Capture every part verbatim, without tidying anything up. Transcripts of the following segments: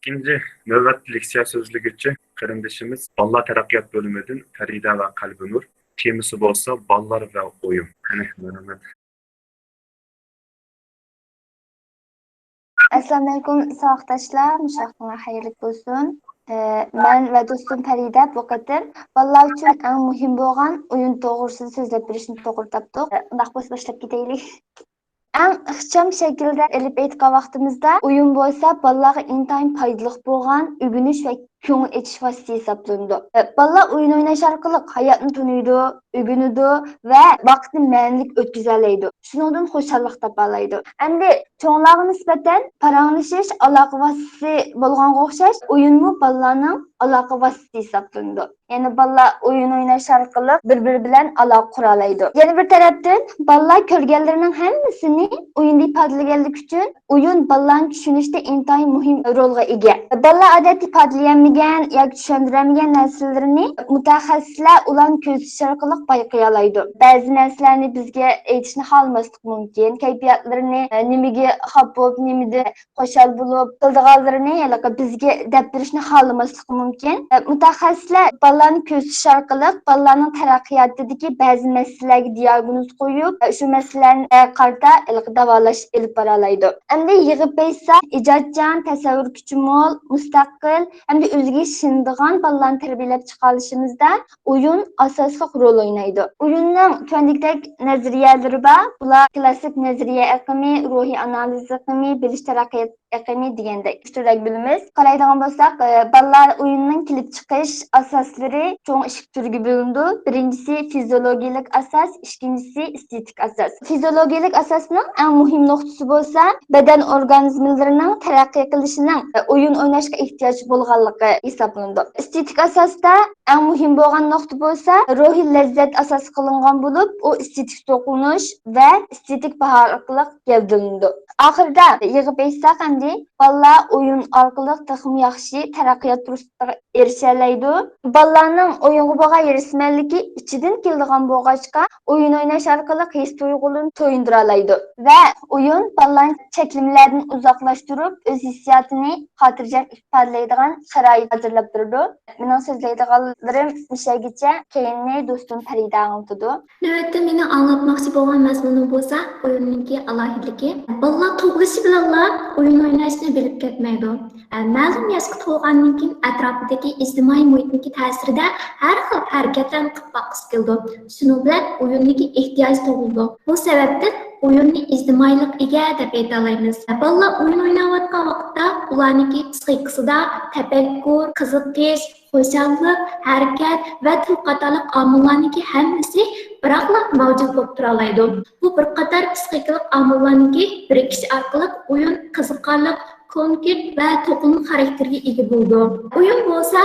ئىككىنچى نۆۋەتتە لېكسىيە سۆزلىگۈچى قېرىندىشىمىز بالىلار تەرەققىيات بۆلۈمىدىن پەرىدە ۋە قەلبىنۇر. تېمىسى بولسا بالىلار ۋە ئويۇن. قېنى، مەرھەمەت. ئەسسالامۇئەلەيكۇم، ساۋاقداشلار، مۇشۇ ۋاقتىڭلار خەيرلىك بولسۇن. ئە، مەن ۋە دوستۇم پەرىدە بۇ قېتىم بالىلار ئۈچۈن ئەڭ مۇھىم بولغان ئويۇن توغرىسىدا سۆزلەپ بېرىشنى توغرا تاپتۇق. ئە، ئۇنداق بولسا باشلاپ كېتەيلى. ئەڭ ئىخچام شەكىلدە ئېلىپ ئېيتقان ۋاقتىمىزدا، ئويۇن بولسا بالىلارغا ئىنتايىن پايدىلىق بولغان ئۆگىنىش ۋە كۆڭۈل ئېچىش ۋاسىتىسى ھېسابلىنىدۇ. بالىلار ئويۇن ئويناش ئارقىلىق ھاياتنى تونۇيدۇ، ئۆگىنىدۇ ۋە ۋاقىتنى مەنىلىك ئۆتكۈزەلەيدۇ. شۇنىڭدىن خۇشاللىق تاپالايدۇ. ئەمدى چوڭلارغا نىسبەتەن پاراڭلىشىش ئالاقە ۋاسىتىسى بولغانغا ئوخشاش، ئويۇنمۇ بالىلارنىڭ ئالاقە ۋاسىتىسى ھېسابلىنىدۇ. يەنى بالىلار ئويۇن ئويناش ئارقىلىق بىر-بىرى بىلەن ئالاقە قۇرالايدۇ. يەنە بىر تەرەپتىن، بالىلار كۆرگەنلىرىنىڭ ھەممىسىنى ئويۇندا ئىپادىلىگەنلىكى ئۈچۈن، ئويۇن بالىلارنى چۈشىنىشتە ئىنتايىن مۇھىم رولغا ئىگە. بالىلار ئادەتتە ئىپادىلىيەلمىگەن ياكى چۈشەندۈرەلمىگەن نەرسىلىرىنى مۇتەخەسسىسلەر ئۇلارنى كۆزىتىش ئارقىلىق بايقىيالايدۇ. بەزى نەرسىلەرنى بىزگە ئېيتىشنى خالىماسلىقى مۇمكىن. كەيپىياتلىرىنى، نېمىگە خاپا بولۇپ، نېمىدە خۇشال بولۇپ قىلىدىغانلىرىنى ھېلىقى بىزگە دەپ بېرىشنى خالىماسلىقى مۇمكىن. مۇتەخەسسىسلەر بالىلارنى كۆزىتىش ئارقىلىق بالىلارنىڭ تەرەققىياتىدىكى بەزى مەسىلىلەرگە دىياگنوز قويۇپ، شۇ مەسىلىلەرگە قارىتا ھېلىقى داۋالاش ئېلىپ بارالايدۇ. ئەمدى يىغىپ ئېيتساق، ئىجادچان، تەسەۋۋۇر كۈچى مول، مۇستەقىل ھەمدە ئۆزىگە ئىشىنىدىغان بالىلارنى تەربىيەلەپ چىقالىشىمىزدا ئويۇن ئاساسلىق رول ئوينايدۇ. ئويۇننىڭ تۆۋەندىكىدەك نەزەرىيەلىرى بار. بۇلار كلاسسىك نەزەرىيە ئېقىمى، روھىي ئانالىز ئېقىمى، بىلىش تەرەققىيات ئېقىمى دېگەندەك ئۈچ تۈرلەرگە بۆلىمىز. قارايدىغان بولساق، ئە، بالىلار ئويۇنىنىڭ كېلىپ چىقىش ئاساسلىرى چوڭ ئىككى تۈرگە بۆلۈنىدۇ. بىرىنچىسى فىزىولوگىيەلىك ئاساس، ئىككىنچىسى ئېستېتىك ئاساس. فىزىولوگىيەلىك ئاساسنىڭ ئەڭ مۇھىم نۇقتىسى بولسا، بەدەن ئورگانىزملىرىنىڭ تەرەققىي قىلىشىنىڭ، ئە، ئويۇن ئويناشقا ئېھتىياج بولغانلىقى ھېسابلىنىدۇ. ئېستېتىك ئاساستا ئەڭ مۇھىم بولغان نۇقتا بولسا، روھىي لەززەت ئاساس قىلىنغان بولۇپ، ئۇ ئېستېتىك سوقۇلۇش ۋە ئېستېتىك باھا ئارقىلىق گەۋدىلىنىدۇ. ئاخىرىدا يىغىپ ئېيتساق، ئەمدى بالىلار ئويۇن ئارقىلىق تېخىمۇ ياخشى تەرەققىيات پۇرسىتىغا ئېرىشەلەيدۇ. بالىلارنىڭ ئويۇنغا بولغان ھېرىسمەنلىكى ئىچىدىن كېلىدىغان بولغاچقا، ئويۇن ئويناش ئارقىلىق ھېس تۇيغۇلىرىنى تويۇندۇرالايدۇ ۋە ئويۇن بالىلارنى چەكلىمىلەردىن ئۇزاقلاشتۇرۇپ، ئۆز ھېسسىياتىنى خاتىرجەم ئىپادىلەيدىغان شارائىت ھازىرلاپ بېرىدۇ. مېنىڭ سۆزلەيدىغانلىرىم مۇشەگىچە، كېيىننى دوستۇم پەرىدە ئاڭلىتىدۇ. نۆۋەتتە مېنىڭ ئاڭلاتماقچى بولغان مەزمۇنۇم بولسا ئويۇننىڭكى ئالاھىدىلىكى. بالىلار تۇغۇلۇشى بىلەنلا ئويۇن ئويناشنى بىلىپ كەتمەيدۇ. ئە، مەلۇم ياشقا تولغاندىن كېيىن ئەتراپىدىكى ئىجتىمائىي مۇھىتنىڭكى تەسىرىدە ھەر خىل ھەرىكەتلەرنى قىلىپ باققۇسى كېلىدۇ. شۇنىڭ بىلەن ئويۇننىڭكى ئېھتىياجى تۇغۇلىدۇ. بۇ سەۋەبتىن ئويۇننى ئىجتىمائىيلىق ئىگە دەپ ئېيتالايمىز. بالىلار ئويۇن ئويناۋاتقان ۋاقىتتا ئۇلارنىڭكى پىسخىكىسىدا تەپەككۇر، قىزىقىش، خۇشاللىق، ھەرىكەت ۋە تىل قاتارلىق ئامىللارنىڭكى ھەممىسى بىراقلا مەۋجۇت بولۇپ تۇرالايدۇ. بۇ بىر قاتار پىسخىكىلىق ئامىللارنىڭكى بىرىكىشى ئارقىلىق ئويۇن قىزىقارلىق، كونكرېت ۋە توقۇلما خاراكتېرگە ئىگە بولىدۇ. ئويۇن بولسا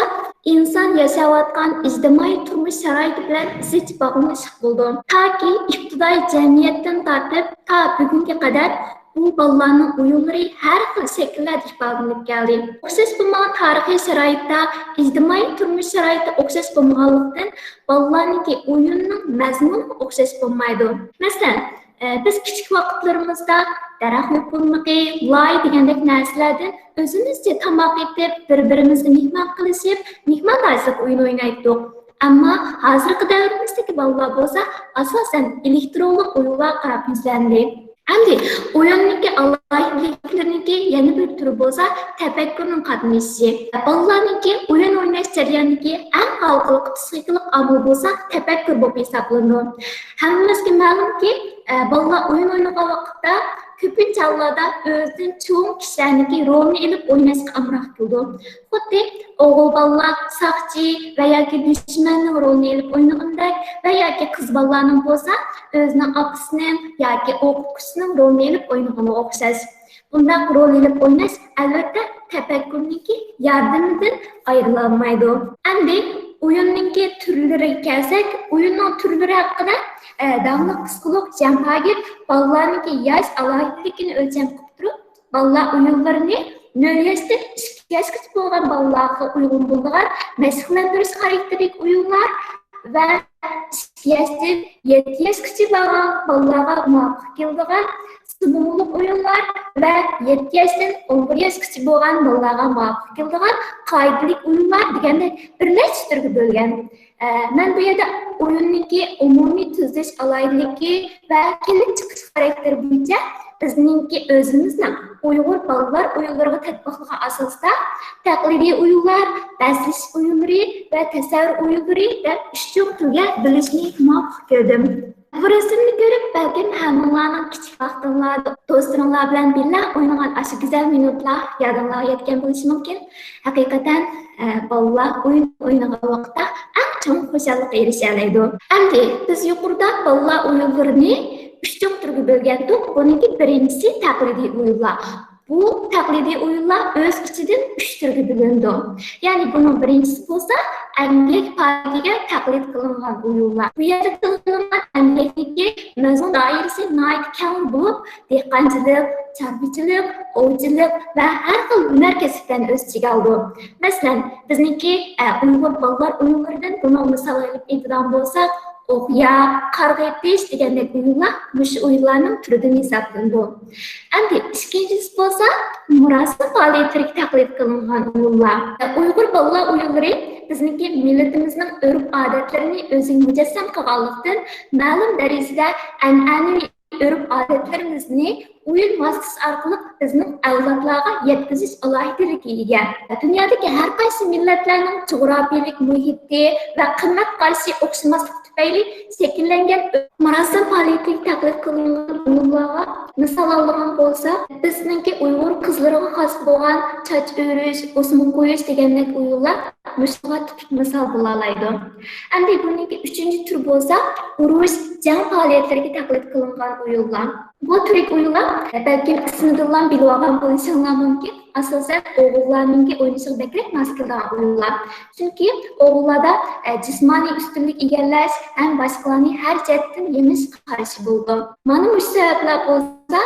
ئىنسان ياشاۋاتقان ئىجتىمائىي تۇرمۇش شارائىتى بىلەن زىچ باغلىنىشلىق بولىدۇ. تاكى ئىپتىدائىي جەمئىيەتتىن تارتىپ تا بۈگۈنگە قەدەر بۇ بالىلارنىڭ ئويۇنلىرى ھەر خىل شەكىللەردە ئىپادىلىنىپ كەلدى. ئوخشاش بولمىغان تارىخىي شارائىتتا، ئىجتىمائىي تۇرمۇش شارائىتى ئوخشاش بولمىغانلىقتىن، بالىلارنىڭكى ئويۇننىڭ مەزمۇنىمۇ ئوخشاش بولمايدۇ. مەسىلەن، ئە، بىز كىچىك ۋاقىتلىرىمىزدا دەرەخ يوپۇرمىقى، لاي دېگەندەك نەرسىلەردىن ئۆزىمىزچە تاماق ئېتىپ، بىر-بىرىمىزنى مېھمان قىلىشىپ، مېھماندارچىلىق ئويۇنى ئوينايتتۇق. ئەمما ھازىرقى دەۋرىمىزدىكى بالىلار بولسا ئاساسەن ئېلېكترونلۇق ئويۇنلارغا قاراپ يۈزلەندى. ئەمدى ئويۇننىڭكى ئالاھىدىلىكلىرىنىڭكى يەنە بىر تۈرى بولسا تەپەككۇرنىڭ قاتنىشىشى. بالىلارنىڭكى ئويۇن ئويناش جەريانىدىكى ئەڭ ھالقىلىق پىسخىكىلىق ئامىل بولسا تەپەككۇر بولۇپ ھېسابلىنىدۇ. ھەممىمىزگە مەلۇمكى، ئە، بالىلار ئويۇن ئوينىغان ۋاقىتتا كۆپىنچە ھاللاردا ئۆزىدىن چوڭ كىشىلەرنىڭكى رولىنى ئېلىپ ئويناشقا ئامراق كېلىدۇ. خۇددى ئوغۇل بالىلار ساقچى ۋە ياكى دۈشمەننىڭ رولىنى ئېلىپ ئوينىغىنىدەك ۋە ياكى قىز بالىلارنىڭ بولسا ئۆزىنىڭ ئاپىسىنىڭ ياكى ئوقۇتقۇچىسىنىڭ رولىنى ئېلىپ ئوينىغىنىغا ئوخشاش. بۇنداق رول ئېلىپ ئويناش، ئەلۋەتتە، تەپەككۇرنىڭكى ياردىمىدىن ئايرىلالمايدۇ. ئەمدى ئويۇننىڭكى تۈرلىرىگە كەلسەك، ئويۇننىڭ تۈرلىرى ھەققىدە، ئە، داڭلىق پسىخولوگ جان پاگېر بالىلارنىڭكى ياش ئالاھىدىلىكىنى ئۆلچەم قىلىپ تۇرۇپ، بالىلار ئويۇنلىرىنى نۆل ياشتىن ئىككى ياشقىچە بولغان بالىلارغا ئۇيغۇن بولىدىغان مەشىقلەندۈرۈش خاراكتېرلىك ئويۇنلار، ۋە ئىككى ياشتىن يەتتە ياشقىچە بولغان بالىلارغا مۇۋاپىق كېلىدىغان سۇمۇڭلۇق ئويۇنلار ۋە يەتتە ياشتىن ئون بىر ياشقىچە بولغان بالىلارغا مۇۋاپىق كېلىدىغان قائىدىلىك ئويۇنلار دېگەندەك بىر نەچچە تۈرگە بۆلگەن. ئە، مەن بۇ يەردە ئويۇننىڭكى ئومۇمىي تۈزۈلۈش ئالاھىدىلىكى ۋە كېلىپ چىقىش خاراكتېرى بويىچە بىزنىڭكى ئۆزىمىزنىڭ ئۇيغۇر بالىلار ئويۇنلىرىغا تەتبىقلىغان ئاساستا تەقلىدىي ئويۇنلار، بەسلىشىش ئويۇنلىرى ۋە تەسەۋۋۇر ئويۇنلىرى دەپ ئۈچ چوڭ تۈرگە بۆلۈشنى مۇۋاپىق كۆردۈم. بۇ رەسىمنى كۆرۈپ، بەلكىم ھەممىڭلارنىڭ كىچىك ۋاقتىڭلاردا دوستلىرىڭلار بىلەن بىللە ئوينىغان ئاشۇ گۈزەل مىنۇتلار يادىڭلارغا يەتكەن بولۇشى مۇمكىن. ھەقىقەتەن، ئە، بالىلار ئويۇن ئوينىغان ۋاقىتتا ئەڭ چوڭ خۇشاللىققا ئېرىشەلەيدۇ. ئەمدى بىز يۇقىرىدا بالىلار ئويۇنلىرىنى ئۈچ چوڭ تۈرگە بۆلگەنتۇق. بۇنىڭكى بىرىنچىسى تەقلىدىي ئويۇنلار. بۇ تەقلىدىي ئويۇنلار ئۆز ئىچىدىن ئۈچ تۈرگە بۆلۈنىدۇ. يەنى بۇنىڭ بىرىنچىسى بولسا ئەمگەك پائالىيىتىگە تەقلىد قىلىنغان ئويۇنلار. بۇ يەردە تىلغا ئېلىنغان ئەمگەكنىڭكى مەزمۇن دائىرىسى ناھايىتى كەڭ بولۇپ، دېھقانچىلىق، چارۋىچىلىق، ئوۋچىلىق ۋە ھەر خىل ھۈنەر كەسىپلەرنى ئۆز ئىچىگە ئالىدۇ. مەسىلەن، بىزنىڭكى، ئە، ئۇيغۇر بالىلار ئويۇنلىرىدىن بۇنىڭ مىسال ئېلىپ ئېيتىدىغان بولساق، ئوقيا، قارغا ئېتىش دېگەندەك ئويۇنلار مۇشۇ ئويۇنلارنىڭ تۈرىدىن ھېسابلىنىدۇ. ئەمدى ئىككىنچىسى بولسا مۇراسىم پائالىيەتلىرىگە تەقلىد قىلىنغان ئويۇنلار. ئۇيغۇر بالىلار ئويۇنلىرى بىزنىڭكى مىللىتىمىزنىڭ ئۆرپ-ئادەتلىرىنى ئۆزىگە مۇجەسسەم قىلغانلىقتىن، مەلۇم دەرىجىدە ئەنئەنىۋى ئۆرپ-ئادەتلىرىمىزنى ئويۇن ۋاسىتىسى ئارقىلىق بىزنىڭ ئەۋلادلارغا يەتكۈزۈش ئالاھىدىلىكىگە ئىگە. دۇنيادىكى ھەر قايسى مىللەتلەرنىڭ جۇغراپىيەلىك مۇھىتى ۋە قىممەت قارىشى ئوخشىماسلىقى تۈپەيلى شەكىللەنگەن مۇراسىم پائالىيىتىگە تەقلىد قىلىنغان ئويۇنلارغا مىسال ئالىدىغان بولساق، بىزنىڭكى ئۇيغۇر قىزلىرىغا خاس بولغان چاچ ئۆرۈش، ئوسما قويۇش دېگەندەك ئويۇنلار مۇشۇغا تىپىك مىسال بولالايدۇ. ئەمدى بۇنىڭكى ئۈچىنچى تۈر بولسا ئۇرۇش، جەڭ پائالىيەتلىرىگە تەقلىد قىلىنغان ئويۇنلار. بۇ تۈرلۈك ئويۇنلار، بەلكىم ئىسمىدىنلا بىلىۋالغان بولۇشۇڭلار مۇمكىن، ئاساسەن ئوغۇللارنىڭكى ئوينىشىغا بەكرەك ماس كېلىدىغان ئويۇنلار. چۈنكى ئوغۇللاردا، ئە، جىسمانىي ئۈستۈنلۈك ئىگىلەش ھەم باشقىلارنى ھەر جەھەتتىن يېڭىش قارىشى بولىدۇ. مانا مۇشۇ سەۋەبلەر بولسا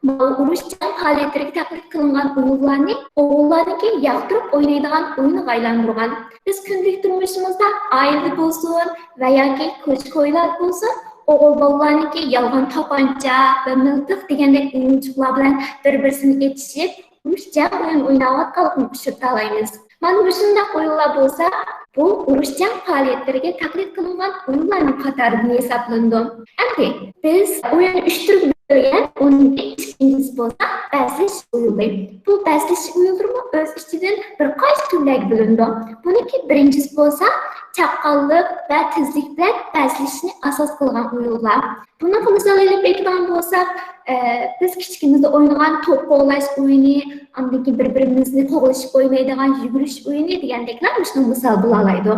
ماۋۇ ئۇرۇش جەڭ پائالىيەتلىرىگە تەقلىد قىلىنغان ئويۇنلارنى ئوغۇللارنىڭكى ياقتۇرۇپ ئوينايدىغان ئويۇنىغا ئايلاندۇرغان. بىز كۈندىلىك تۇرمۇشىمىزدا ئائىلىدە بولسۇن ۋە ياكى كوچا-كويلاردا بولسۇن، ئوغۇل بالىلارنىڭكى يالغان تاپانچا ۋە مىلتىق دېگەندەك ئويۇنچۇقلار بىلەن بىر-بىرسىنى ئېتىشىپ، ئۇرۇش جەڭ ئويۇن ئويناۋاتقانلىقىنى ئۇچرىتالايمىز. مانا مۇشۇنداق ئويۇنلار بولسا، بۇ ئۇرۇش جەڭ پائالىيەتلىرىگە تەقلىد قىلىنغان ئويۇنلارنىڭ قاتارىدىن ھېسابلىنىدۇ. ئەمدى بىز ئويۇننى ئۈچ تۈرگە بۆلگەن، ئۇنىڭ ئىككىنچىسى بولسا بەسلىشىش ئويۇنى. بۇ بەسلىشىش ئويۇنلىرىمۇ ئۆز ئىچىدىن بىر قانچە تۈرلەرگە بۆلۈنىدۇ. بۇنىڭكى بىرىنچىسى بولسا چاققانلىق ۋە تېزلىك بىلەن بەسلىشىشنى ئاساس قىلغان ئويۇنلار. بۇنىڭغا مىسال ئېلىپ ئېيتىدىغان بولساق، ئە، بىز كىچىكىمىزدە ئوينىغان توپ قوغلاش ئويۇنى، ئاندىن كېيىن بىر-بىرىمىزنى قوغلىشىپ ئوينايدىغان يۈگۈرۈش ئويۇنى دېگەندەكلەر مۇشۇنىڭ مىسال بولالايدۇ.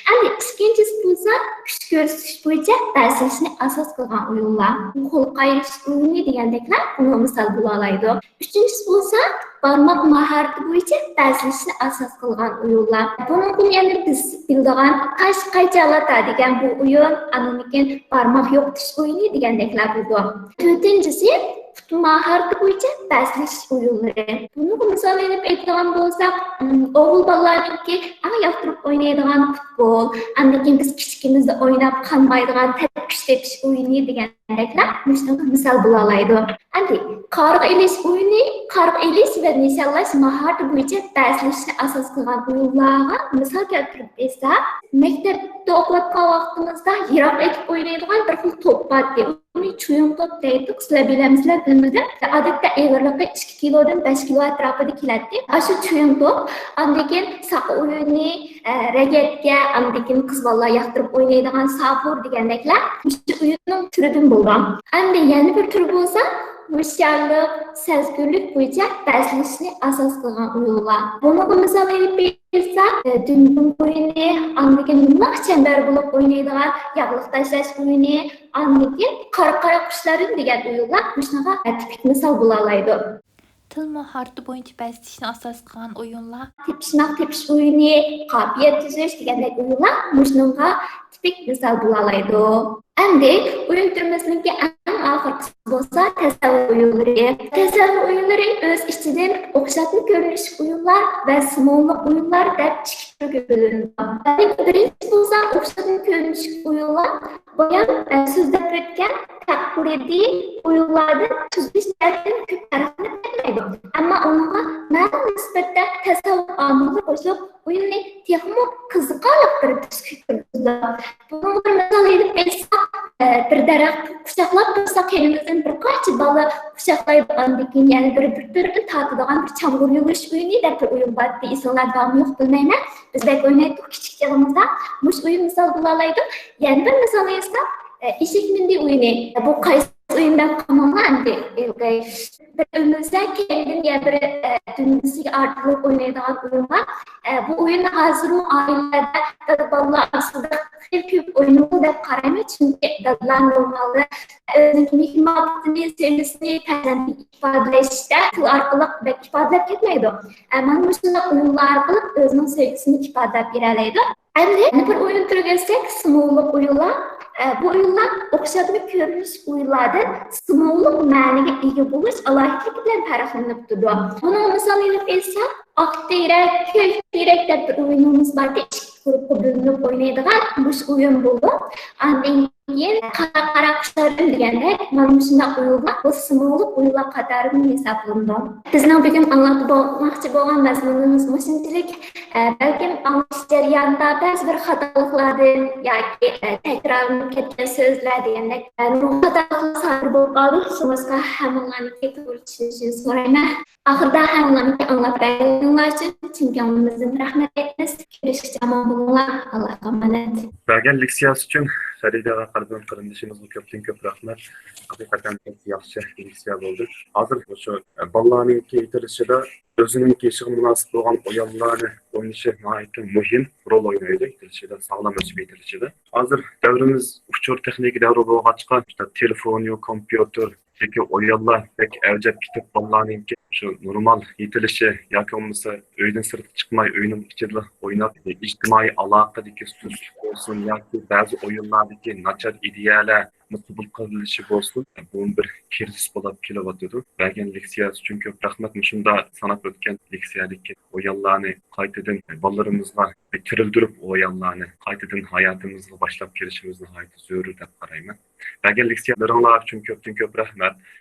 ئەمدى ئىككىنچىسى بولسا كۈچ كۆرسىتىش بويىچە بەسلىشىشنى ئاساس قىلغان ئويۇنلار. قول قايرىش ئويۇنى دېگەندەكلەر بۇنىڭ مىسال بولالايدۇ. ئۈچىنچىسى بولسا بارماق ماھارىتى بويىچە بەسلىشىشنى ئاساس قىلغان ئويۇنلار. بۇنىڭدىن يەنە بىز بىلىدىغان تاش قايچا لاتا دېگەن بۇ ئويۇن، ئاندىن كېيىن بارماق يوقىتىش ئويۇنى دېگەندەكلەر بولىدۇ. تۆتىنچىسى پۇت ماھارىتى بويىچە بەسلىشىش ئويۇنلىرى. بۇنىڭغا مىسال ئېلىپ ئېيتىدىغان بولساق، ئوغۇل بالىلارنىڭكى ئەڭ ياقتۇرۇپ ئوينايدىغان پۇتبول، ئاندىن كېيىن بىز كىچىكىمىزدە ئويناپ قانمايدىغان تەپكۈچ تېپىش ئويۇنى دېگەندەكلەر مۇشۇنىڭغا مىسال بولالايدۇ. ئەمدى قارغا ئېلىش ئويۇنى، قارغا ئېلىش ۋە نىشانلاش ماھارىتى بويىچە بەسلىشىشنى ئاساس قىلغان ئويۇنلارغا مىسال كەلتۈرۈپ ئېيتساق، مەكتەپتە ئوقۇۋاتقان ۋاقتىمىزدا يىراق ئېتىپ ئوينايدىغان بىر خىل توپ بارتى. ئۇنى چويۇڭ توپ دەيتتۇق، سىلەر بىلەمسىلەر بىلمىدىم. ئادەتتە ئېغىرلىقى ئىككى كىلودىن بەش كىلو ئەتراپىدا كېلەتتى. ئاشۇ چويۇڭ توپ، ئاندىن كېيىن ساقا ئويۇنى، ئە، رەگەتكە، ئاندىن كېيىن قىز بالىلار ياقتۇرۇپ ئوينايدىغان ساپۇر دېگەندەكلەر مۇشۇ ئويۇننىڭ تۈرىدىن بولغان. ئەمدى يەنە بىر تۈرى بولسا ھوشيارلىق، سەزگۈرلۈك بويىچە بەسلىشىشنى ئاساس قىلغان ئويۇنلار. بۇنىڭغا مىسال ئېلىپ بېرسەك، ئە، دۈمدۈم ئويۇنى، ئاندىن كېيىن يۇمىلاق چەمبەر بولۇپ ئوينايدىغان ياغلىق تاشلاش ئويۇنى، ئاندىن كېيىن قارا قارا قۇشلاردىن دېگەن ئويۇنلار مۇشۇنىڭغا تىپىك مىسال بولالايدۇ. تىل ماھارىتى بويىچە بەسلىشىشنى ئاساس قىلغان ئويۇنلار. تېپىشماق تېپىش ئويۇنى، قاپىيە تۈزۈش دېگەندەك ئويۇنلار مۇشۇنىڭغا تىپىك مىسال بولالايدۇ. ئەمدى ئويۇن تۈرىمىزنىڭكى ئەڭ ئاخىرقىسى بولسا تەسەۋۋۇر ئويۇنلىرى. تەسەۋۋۇر ئويۇنلىرى ئۆز ئىچىدىن ئوخشاتما كۆرۈنۈشلۈك ئويۇنلار ۋە سىمۋوللۇق ئويۇنلار دەپ ئىككى تۈرگە بۆلۈنىدۇ. بىرىنچى بولسا ئوخشاتما كۆرۈنۈشلۈك ئويۇنلار بايام، ئە، سۆزلەپ ئۆتكەن تەقلىدىي ئويۇنلاردىن تۈزۈلۈش جەھەتتىن كۆپ پەرقلىنىپ كەتمەيدۇ. ئەمما ئۇنىڭغا مەلۇم نىسبەتتە تەسەۋۋۇر ئامىلى قوشۇپ، ئويۇننى تېخىمۇ قىزىقارلىق بىر تۈسكە كىرگۈزىدۇ. بۇنىڭغا بىر مىسال ئېلىپ ئېيتساق، ئە، بىر دەرەخ قۇچاقلاپ تۇرسا، قېنىمىزدىن بىر قانچە بالا قۇچاقلايدۇ، ئاندىن كېيىن يەنە بىرى بىر تۈرىدىن تارتىدىغان بىر چامغۇر يۇيۇش ئويۇنى دەپ بىر ئويۇن بارتى، ئېسىڭلاردا بارمۇ يوق بىلمەيمەن. بىز بەك ئوينايتتۇق كىچىك چېغىمىزدا. مۇشۇ ئويۇن مىسال بولالايدۇ. يەنە بىر مىسال ئېيتساق، ئە، ئېشەك مىندى ئويۇنى. بۇ قايسى ئويۇن دەپ قالماڭلار ئەمدى. ھېلىقى بىر ئۆمىلسە، كەينىدىن يەنە بىر، ئە، دۈمبىسىگە ئارتىلىپ ئوينايدىغان ئويۇن بار. ئە، بۇ ئويۇن ھازىرمۇ ئائىلىلەردە دادا بالىلار ئارىسىدا خېلى كۆپ ئوينىلىدۇ دەپ قارايمەن، چۈنكى دادىلار نورمالدا ئۆزىنىڭكى مېھرىبانلىقىنى، سۆيگۈسىنى پەرزەنتىگە ئىپادىلەشتە تىل ئارقىلىق بەك ئىپادىلەپ كەتمەيدۇ. ئە، مانا مۇشۇنداق ئويۇنلار ئارقىلىق ئۆزىنىڭ سۆيگۈسىنى ئىپادىلەپ بېرەلەيدۇ. ئەمدى يەنە بىر ئويۇن تۈرىگە ئۆتسەك، سىمۋوللۇق ئويۇنلار. ئە، بۇ ئويۇنلار ئوخشاتما كۆرۈنۈش ئويۇنلاردىن سىمۋوللۇق مەنىگە ئىگە بولۇش ئالاھىدىلىكى بىلەن پەرقلىنىپ تۇرىدۇ. بۇنىڭ مىسالىنى ئېلىپ ئېيتساق، ئاق تېرەك، كۆك تېرەك دەپ بىر ئويۇنىمىز باركەن، ئىككى گۇرۇپپا بۆلۈنۈپ ئوينايدىغان مۇشۇ ئويۇن بولۇپ، ئاندىن كېيىن قارا قارا قۇشلارنى دېگەندەك، مانا مۇشۇنداق ئويۇنلار بۇ سىمۋوللۇق ئويۇنلار قاتارىدىن ھېسابلىنىدۇ. بىزنىڭ بۈگۈن ئاڭلاتماقچى بولغان مەزمۇنىمىز مۇشۇنچىلىك. ئە، بەلكىم ئاڭلاش جەريانىدا بەزى بىر خاتالىقلاردىن ياكى، ئە، تەكرارلىنىپ كەتكەن سۆزلەر دېگەندەك، ئە، نۇرغۇن خاتالىقلار سادىر بولۇپ قالدى. شۇڭلاشقا ھەممىڭلارنىڭكى توغرا چۈشىنىشىنى سورايمەن. ئاخىرىدا ھەممىڭلارنىڭكى ئاڭلاپ بەرگىنىڭلار ئۈچۈن چىن كۆڭلىمىزدىن رەھمەت ئېيتىمىز. كۆرۈشكىچە ئامان بولۇڭلار. ئاللاھقا ئامانەت. بەرگەن لېكسىيەسى ئۈچۈن فەرىدە ۋە قەلبىم قېرىندىشىمىزغا كۆپتىن كۆپ رەھمەت. ھەقىقەتەن بەك ياخشى لېكسىيە بولدى. ھازىر شۇ بالىلارنىڭكى يېتىلىشىدە ئۆزىنىڭكى يېشىغا مۇناسىپ بولغان ئويۇنلارنى ئوينىشى ناھايىتى مۇھىم رول ئوينايدۇ. يېتىلىشىدە، ساغلام ئۆسۈپ يېتىلىشىدە. ھازىر دەۋرىمىز ئۇچۇر تېخنىكا دەۋرى بولغاچقا، تېلېفون، كومپيۇتېر، چۈنكى ئويۇنلار بەك ئەۋجەپ كېتىپ، بالىلارنىڭكى شۇ نورمال يېتىلىشى ياكى بولمىسا ئۆيدىن سىرتقا چىقماي، ئۆينىڭ ئىچىدىلا ئويناپ، ئىجتىمائىي ئالاقىدىكى سۇسلۇق بولسۇن ياكى بەزى ئويۇنلاردىكى ناچار ئىدىيەلەر قوبۇل قىلىنىشى بولسۇن، بۇمۇ بىر كىرىزىس بولاپ كېلىۋاتىدۇ. بەرگەن لېكسىيەسى ئۈچۈن كۆپ رەھمەت. مۇشۇنداق ساناپ ئۆتكەن لېكسىيەدىكى ئويۇنلارنى قايتىدىن بالىلىرىمىزغا تىرىلدۈرۈپ، ئويۇنلارنى قايتىدىن ھاياتىمىزغا باشلاپ كىرىشىمىز ناھايىتى زۆرۈر دەپ قارايمەن. بەرگەن لېكسىيەلىرىڭلار ئۈچۈن كۆپتىن كۆپ رەھمەت.